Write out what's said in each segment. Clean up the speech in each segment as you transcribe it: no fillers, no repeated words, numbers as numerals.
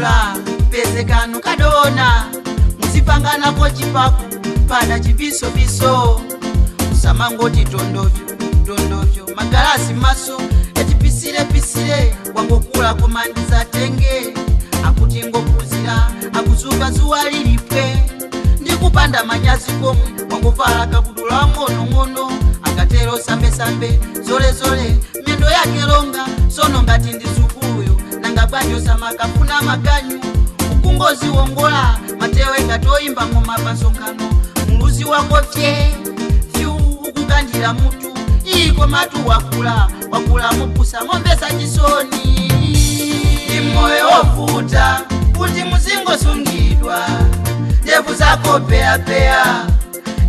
Wakula pezekano kadona muzipanganako chipaku pada chibisobiso usamangoti tondovyo tondovyo magalasi maso etipisirepisire wangokula komandiza tenge akuti ngokuzira akuzuka zuwa lilipwe ndikupanda manyazi komwe wangovala kabudula ng'onong'ono akatero sambesambe zolezole miyendo yake longa sono ngati ndi sukuluyo nanga bwanjo samakafuna maganyu ukungoziwongola matewe ngatoyimba ng'oma pa nsonkhano muluzi wako pye fyu ukukandira mutu iko matu wakula wakula mupusa ng'ombe chisoni ndi moyo wovuta kuti muzingosungidwa ndevu zako peyapeya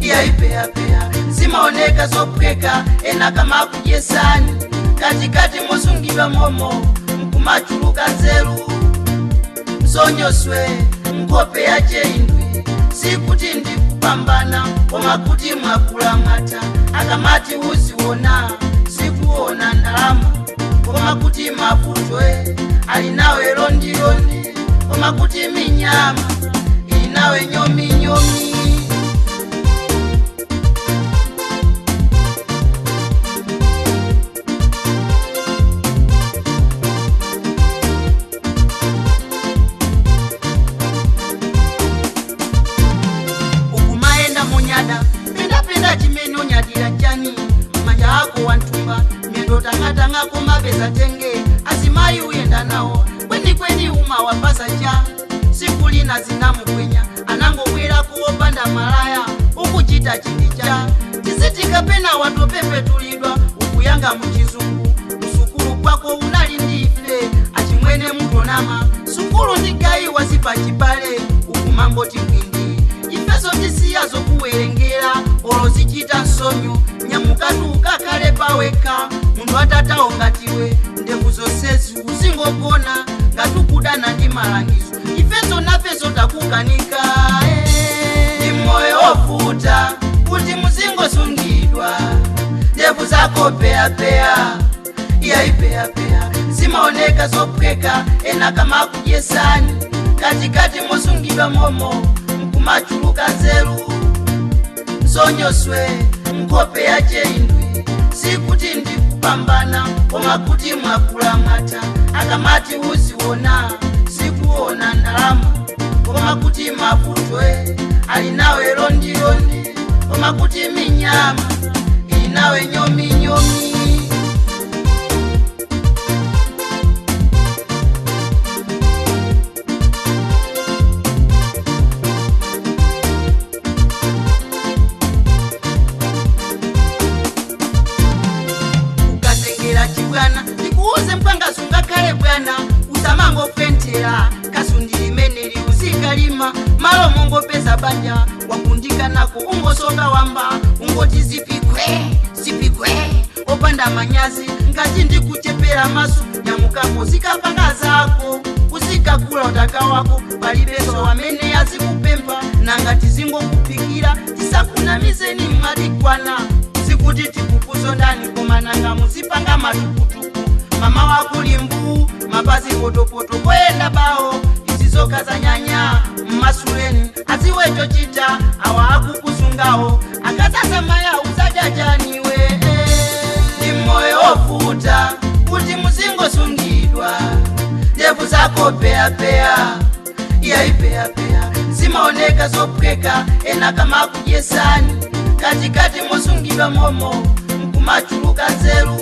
iyaipeyapeya zimaoneka zophweka ena kamakudyesani katikati musungidwa momo mkumachuluka nzeru msonyoswe nkhope yache indwi sikuti ndikupambana koma kuti mwakula mwata akamati uziona sikuona ndalama koma kuti maputwe ali nawe londilondi koma kuti minyama ili nawe nyominyomi. Ukumaenda munyada pendapenda chimene unyadira chani manja ako wantumba myendo tang'atang'ako mapeza tenge azimayi uyenda nawo kwenikweni umawapasa cha siku lina zinamukwenya anangobwera kuwopanda malaya ukuchita chindi cha tizitika pena watopepetulidwa ukuyanga muchizungu usukulu kwako unali ndife achimwene mutonama sukulu ndigayiwa zipachipale ukumangoti ngwindi ifeso tisiya zokuwerengera olo zichita nsonyo nyamukatu ukakhale pawekha munthu atatawo ngatiwe ndevu zonsezi uzingogona ngatukudana ndi malangizo ifeso nafeso takukanika ndi moyo wovuta kuti muzingosungidwa ndevu zako peyapeya iyaipeyapeya zimaoneka zophweka ena kamakudyesani katikati musungidwa momo mkumachuluka nzeru msonyoswe nkhope yache indwi sikuti ndikupambana koma kuti mwakula mwata akamati uziona sikuona ndalama koma kuti maputwe ali nawe londilondi koma kuti minyama ili nawe nyominyomi. Ukatengera chibwana ndikuuze mpanga sungakhale bwana usamangopentera kasu ndilimene liuzikalima malo mongopeza banja wakundikanako ungosoka wamba ungoti zipikwe zipikwe opanda manyazi ngati ndikuchepera maso nyamukako zikapanga zako uzikakula utaka wako palibeso amene azikupempha nanga tizingokupikira tisakunamizeni mwatikwana sikuti tikukuzondani koma nanga muzipanga matukutuku mama wakulimbu mapazi potopoto koyenda bawo izizoka za nyanya mmasuleni aziwe chochita awa akukusungawo akasasamaya uzajajaniwe ndi moyo wovuta kuti muzingosungidwa ndevu zako peyapeya iyaipeyapeya zimaoneka zophweka ena kamakudyesani katikati musungidwa momo mkumachuluka nzeru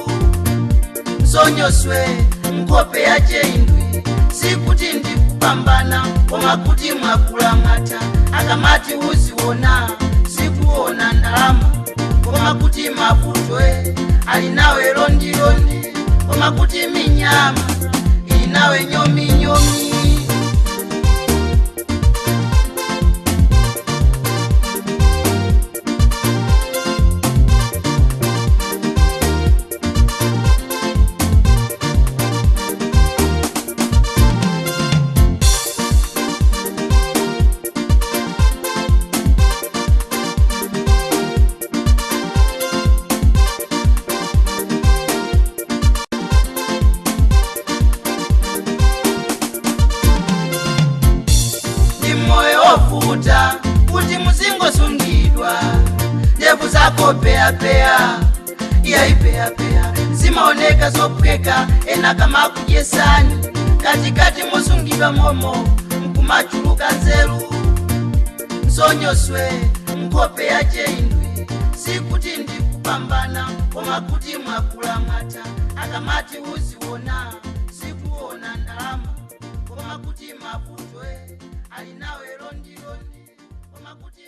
msonyoswe nkhope yache indwi sikuti ndikupambana koma kuti mwakula mwata akamati uziona sikuona ndalama koma kuti maputwe ali nawe londilondi koma kuti minyama ili nawe nyominyomi. Peyapeya iyayi, peyapeya zimaoneka zophweka ena kamakudyesani, katikati mosungidwa momo nkumachuluka nzeru. Nsonyoswe nkhope yache indwi, sikuti ndikupambana koma kuti mwakula mwatha. Akamati uziona sikuona ndalama koma kuti mavutwe ali nawe londilondi koma kuti.